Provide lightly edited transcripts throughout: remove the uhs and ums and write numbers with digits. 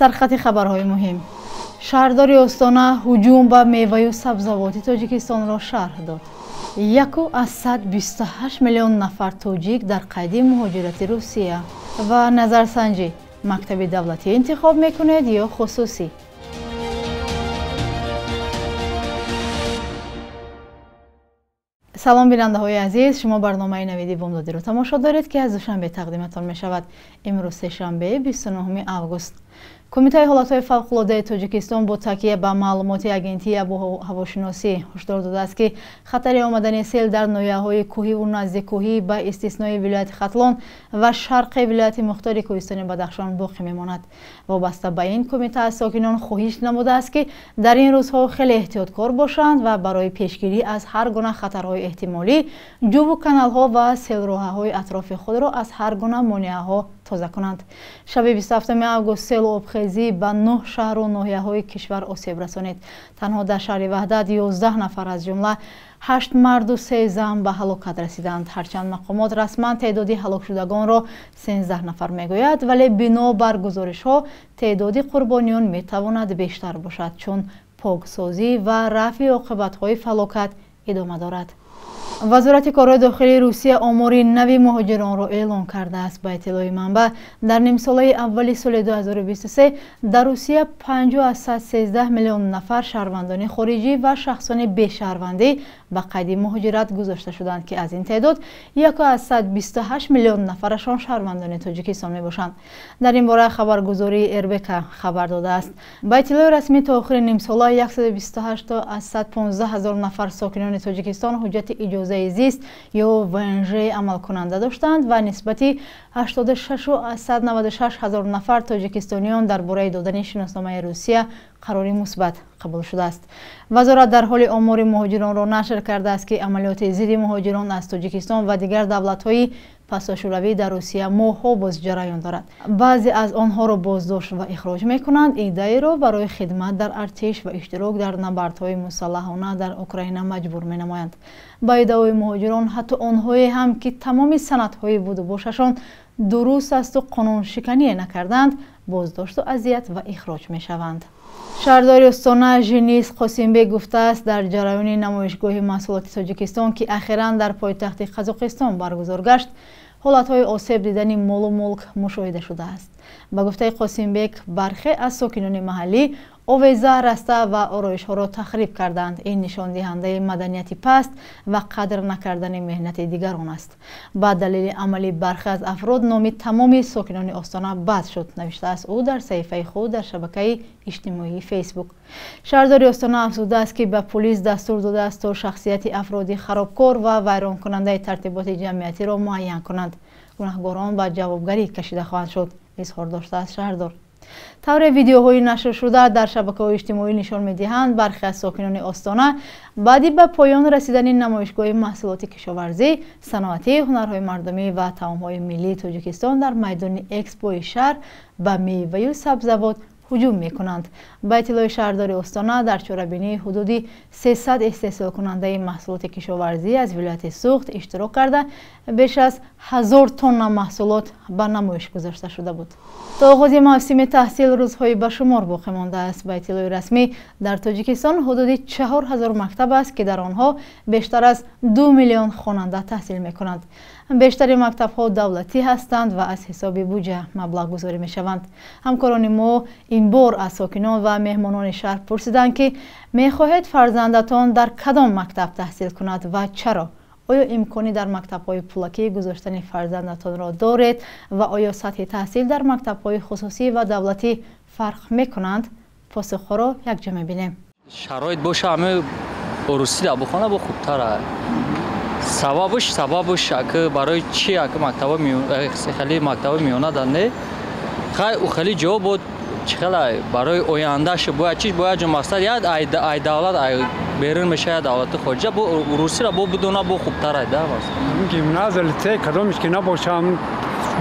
Сархати хабарҳои муҳим. Шаҳрдори Остона ҳуҷум ба меваю сабзавоти Тоҷикистонро шарҳ дод. 1,28 миллион нафар тоҷик дар қайди муҳоҷирати Русия. Ва назарсанҷӣ: мактаби давлатӣ интихоб мекунед ё хусусӣ? Салом, бинандаҳои азиз, шумо барномаи навиди бомдодиро тамошо доред, ки аз Душанбе тақдиматон мешавад. Имрӯз сешанбе, 29 август. Кумитаи ҳолатҳои фавқулодаи Тоҷикистон бо такя ба маълумоти агентии обуҳавошиносӣ ҳушдор додааст, ки хатари омадани сел дар ноҳияҳои кӯҳиву наздиккӯҳӣ ба истиснои вилояти Хатлон ва шарқи вилояти мухтори Кӯҳистони Бадахшон боқӣ мемонад. Вобаста ба ин, кумита аз сокинон хоҳиш намудааст, ки дар ин рӯзҳо хеле эҳтиёткор бошанд ва барои пешгирӣ аз ҳар гуна хатарҳои эҳтимолӣ ҷуву каналҳо ва селроҳаҳои атрофи худро аз ҳар гуна монеаҳо тоза кунанд. Шаби 27 август селу обхезӣ ба 9 шаҳру ноҳияҳои кишвар осеб расонид. Танҳо дар шаҳри Ваҳдат 11 нафар, аз ҷумла 8 марду 3 зан ба ҳалокат расиданд. Ҳарчанд мақомот расман теъдоди ҳалокшудагонро 13 нафар мегӯяд, вале бино бар гузоришҳо теъдоди қурбониён метавонад бештар бошад, чун поксозӣ ва рафъи оқибатҳои фалокат идома дорад. Вазорати корҳои дохилии Русия омори нави муҳоҷиронро эълон кардааст. Ба иттилои манбаъ, дар нимсолаи аввали соли 2023 дар Русия 5,13 миллион нафар шаҳрвандони хориҷӣ ва шахсони бешаҳрвандӣ ба қайди муҳоҷират гузошта шуданд, ки аз ин теъдод 1,28 миллион нафарашон шаҳрвандони Тоҷикистон мебошанд. Дар ин бора хабаргузории РБК хабар додааст. Ба иттилои расмӣ, то охири нимсола 128,115 ҳазор нафар сокинони Тоҷикистон ҳуҷҷати иҷозаи зист ё ВНЖ амалкунанда доштанд ва нисбати 86,96 ҳазор нафар тоҷикистониён дар бораи додани шиносномаи Русия қарори мусбат қабул шудааст. Вазорат дар ҳоли омори муҳоҷиронро нашр кардааст, ки амалиёти зидди муҳоҷирон аз Тоҷикистон ва дигар давлатҳои пасошӯравӣ дар Русия моҳҳо боз ҷараён дорад. Баъзе аз онҳоро боздошт ва ихроҷ мекунанд, иддаеро барои хидмат дар артиш ва иштирок дар набардҳои мусаллаҳона дар Украина маҷбур менамоянд. Ба иддаои муҳоҷирон, ҳатто онҳое ҳам, ки тамоми санадҳои будубошашон дуруст асту қонуншикание накарданд, боздошту азият ва ихроҷ мешаванд. Шаҳрдори Остона Женис Қосимбек гуфтааст, дар ҷараёни намоишгоҳи маҳсулоти Тоҷикистон, ки ахиран дар пойтахти Қазоқистон баргузор гашт, ҳолатҳои осеб дидани молу мулк мушоҳида шудааст. Ба гуфтаи Қосимбек, бархе аз сокинони маҳаллӣ овеза, раста ва ороишҳоро тахриб карданд. Ин нишондиҳандаи маданияти паст ва қадр накардани меҳнати дигарон аст. Ба далели амали бархе аз афрод номи тамоми сокинони Остона бад шуд, навиштааст ӯ дар саҳифаи худ дар шабакаи иҷтимоии Фейсбук. Шаҳрдори Остона афзудааст, ки ба полис дастур додааст, то шахсияти афроди харобкор ва вайронкунандаи тартиботи ҷамъиятиро муайян кунанд. Гунаҳгорон ба ҷавобгарӣ кашида хоҳанд шуд, изҳор доштааст шаҳрдор. Тавре видеоҳои нашршуда дар шабакаҳои иҷтимоӣ нишон медиҳанд, бархе аз сокинони Остона баъди ба поён расидани намоишгоҳи маҳсулоти кишоварзӣ, саноатӣ, ҳунарҳои мардумӣ ва таомҳои миллии Тоҷикистон дар майдони экспои шаҳр ба меваю сабзавот ҳуҷум мекунанд. Ба иттилои шаҳрдори Остона, дар чорабинии ҳудуди 300 истеҳсолкунандаи маҳсулоти кишоварзӣ аз вилояти Суғд иштирок карда, беш аз 1000 тонна маҳсулот ба намоиш гузошта шуда буд. То оғози мавсими таҳсил рӯзҳои ба шумор боқӣ мондааст. Ба иттилои расмӣ, дар Тоҷикистон ҳудуди 4000 мактаб аст, ки дар онҳо бештар аз 2 миллион хонанда таҳсил мекунанд. Бештари мактабҳо давлатӣ ҳастанд ва аз ҳисоби буҷа маблағгузорӣ мешаванд. Ҳамкорони мо ин бор аз сокинон ва меҳмонони шаҳр пурсиданд, ки мехоҳед фарзандатон дар кадом мактаб таҳсил кунад ва чаро? Оё имкони дар мактабҳои пулакӣ гузоштани фарзандатонро доред ва оё сатҳи таҳсил дар мактабҳои хусусӣ ва давлатӣ фарқ мекунанд? Посухҳоро якҷо мебинем. Шароит боша, ҳаме урусӣ дар бухона бо хубтар. Сабабуш аки барои чи аки мактаба хеле мактаба миёна дар не хай у хеле ҷо буд чи хела барои ояндаш бояд чи бояд ҷо мақсад яд ай давлат ай берун мешавад давлати хориҷа бо русиро бо бидона бо хубтар ай да гимназия лицей кадомиш ки набошам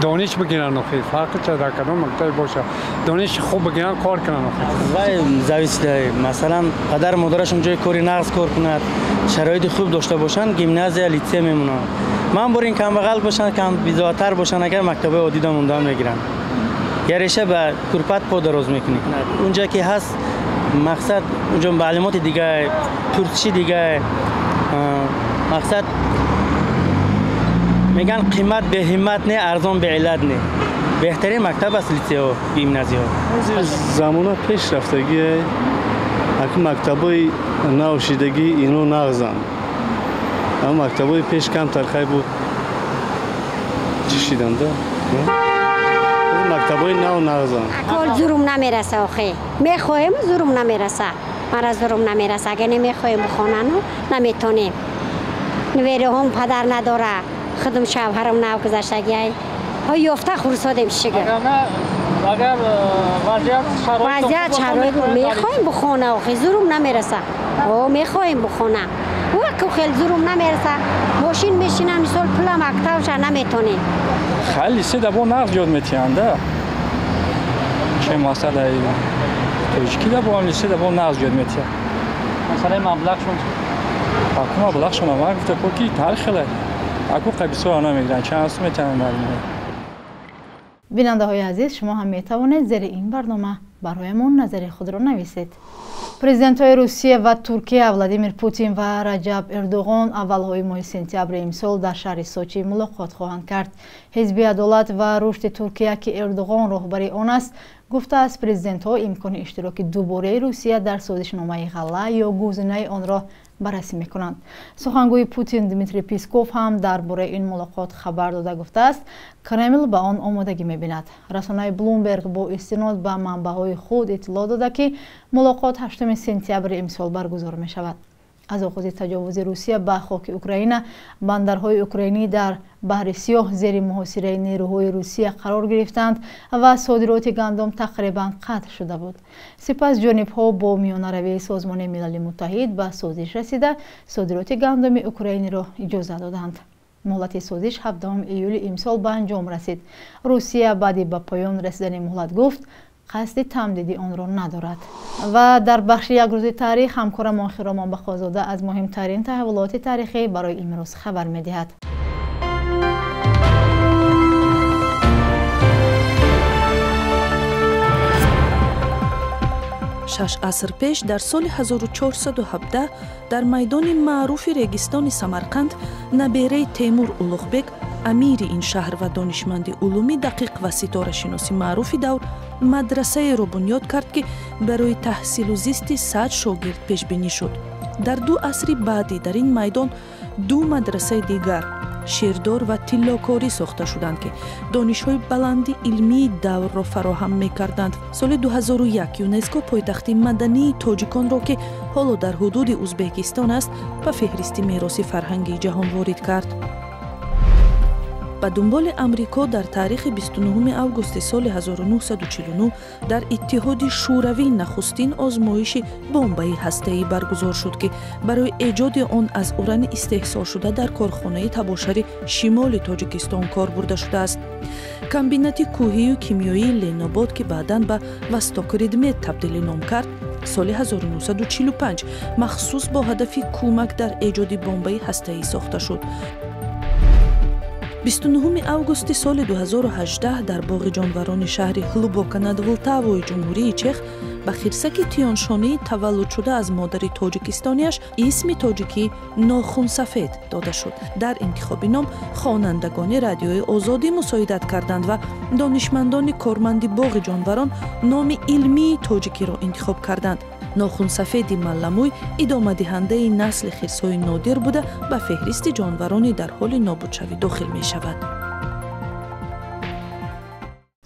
дониш бигиранд охи фарқи ча дар кадом мактаб боша дониши хуб бигиранд кор кунанд охи вай зависит масалан падар модарашон ҷои кори нағз кор кунад шароити хуб дошта бошанд гимназия лицей мемонанд ман бор ин камбағал бошанд кам безоатар бошанд агар мактабҳои оддӣ мондан мегиранд Я реша ба курпат по дароз мекунӣ. Унҷа ки ҳаст мақсад унҷо маълумоти дига, пурсиши дига, мақсад меган қимат беҳиммат не, арзон беиллат не. Беҳтарин мактаб аст литсейҳо, гимназияҳо. Замона пеш рафтагӣ, акун мактабҳои навшидагӣ ино нағзанд. Аммо мактабҳои пеш камтар хай буд. Чӣ шиданда? Мактабҳои нав нағзанд. Акол зурум намераса охе. Мехоҳем зурум намераса. Мара зурум намераса. Агар намехоҳем бихонану наметонем. Невераҳом падар надора. Худум шавҳарам нав гузаштагиай. Ҳо ёфта хурсодем шигар. Агар вазъият шароит мехоҳем бихона охе зурум намераса. О мехоҳем бихона. Ку хел зурум намераса. Мошин мешинам мисол пула мактабша наметонем. Хеле литсей бо нағз ёд метиҳанда. Че масъалаи тоҷикӣ да бо литсей бо нағз ёд метиҳанд. Масъалаи маблағшон аку маблағшон ман гуфта ку ки ҳар хеле аку қабисоро намегиранд, чанд сум метавонанд дар моҳ. Бинандаҳои азиз, шумо ҳам метавонед зери ин барнома бароямон назари худро нависед. Президентҳои Русия ва Туркия Владимир Путин ва Раҷаб Эрдоғон аввалҳои моҳи сентябри имсол дар шаҳри Сочи мулоқот хоҳанд кард. Ҳизби Адолат ва Рушди Туркия, ки Эрдоғон роҳбари он аст, гуфтааст президентҳо имкони иштироки дубораи Русия дар созишномаи ғалла ё гузинаи онро баррасӣ мекунанд. Сухангӯи Путин Дмитрий Песков ҳам дар бораи ин мулоқот хабар дода гуфтааст, Кремл ба он омодагӣ мебинад. Расонаи Блумберг бо истинод ба манбаъҳои худ иттилоъ дода, ки мулоқот 8 сентябри имсол баргузор мешавад. Аз оғози таҷовузи Русия ба хоки Украина, бандарҳои украинӣ дар баҳри Сиёҳ зери муҳосираи нерӯҳои Русия қарор гирифтанд ва содироти гандум тақрибан қатъ шуда буд. Сипас ҷонибҳо бо миёнаравии Созмони Милали Муттаҳид ба созиш расида, содироти гандуми украиниро иҷоза доданд. Муҳлати созиш 17 июли имсол ба анҷом расид. Русия баъди ба поён расидани муҳлат гуфт, қасди тамдиди онро надорад. Ва дар бахши як рӯзи таърих ҳамкорамон Хиромон Бақозода аз муҳимтарин таҳаввулоти таърихӣ барои имрӯз хабар медиҳад. Шаш аср пеш дар соли 1417 дар майдони маъруфи регистони Самарқанд набераи Темур Улуғбек, амири ин шаҳр ва донишманди улуми дақиқ ва ситорашиноси маъруфи давр, мадрасаеро бунёд кард, ки барои таҳсилу зисти 100 шогирд пешбинӣ шуд. Дар ду асри баъдӣ дар ин майдон ду мадрасаи дигар шердор ва тиллокорӣ сохта шуданд, ки донишҳои баланди илмии даврро фароҳам мекарданд. Соли 2001 ЮНЕСКО пойтахти мадании тоҷиконро, ки ҳоло дар ҳудуди Узбекистон аст, ба феҳристи мероси фарҳангии ҷаҳон ворид кард. Ба дунболи Амрико дар таърихи 29 августи соли 1949 дар Иттиҳоди Шӯравӣ нахустин озмоиши бомбаи ҳастаӣ баргузор шуд, ки барои эҷоди он аз урани истеҳсолшуда дар корхонаи табошари шимоли Тоҷикистон кор бурда шудааст. Комбинати кӯҳию кимиёии Ленобод, ки баъдан ба Востокредмет табдили ном кард, соли 1945 махсус бо ҳадафи кӯмак дар эҷоди бомбаи ҳастаӣ сохта шуд. 29 августи соли 2018 дар боғи ҷонварони шаҳри Ҳлубока над Влтавои Ҷумҳурии Чех ба хирсаки тиёншонии таваллудшуда аз модари тоҷикистониаш исми тоҷикӣ Нохунсафед дода шуд. Дар интихоби ном хонандагони радиои Озодӣ мусоидат карданд ва донишмандони корманди боғи ҷонварон номи илмии тоҷикиро интихоб карданд. Нохунсафеди малламӯй идомадиҳандаи насли хирсҳои нодир буда, ба феҳристи ҷонварони дар ҳоли нобудшавӣ дохил мешавад.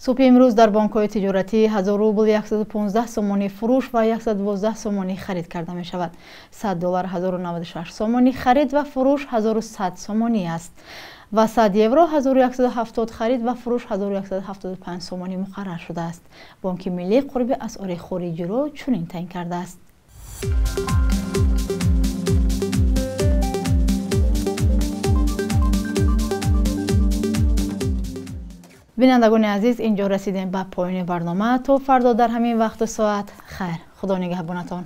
Субҳи имрӯз дар бонкҳои тиҷоратӣ 1000 рубл 115 сомонӣ фурӯш ва 112 сомонӣ харид карда мешавад. 100 доллар 1096 сомонӣ харид ва фурӯш 1100 сомонӣ аст ва 100 евро 1170 харид ва фурӯш 1175 сомонӣ муқаррар шудааст. Бонки Миллӣ қурби асъори хориҷиро чунин таъин кардааст. Бинандагони азиз, инҷо расидем ба поёни барнома. То фардо дар ҳамин вақту соат. Хайр, Худо нигаҳбонатон.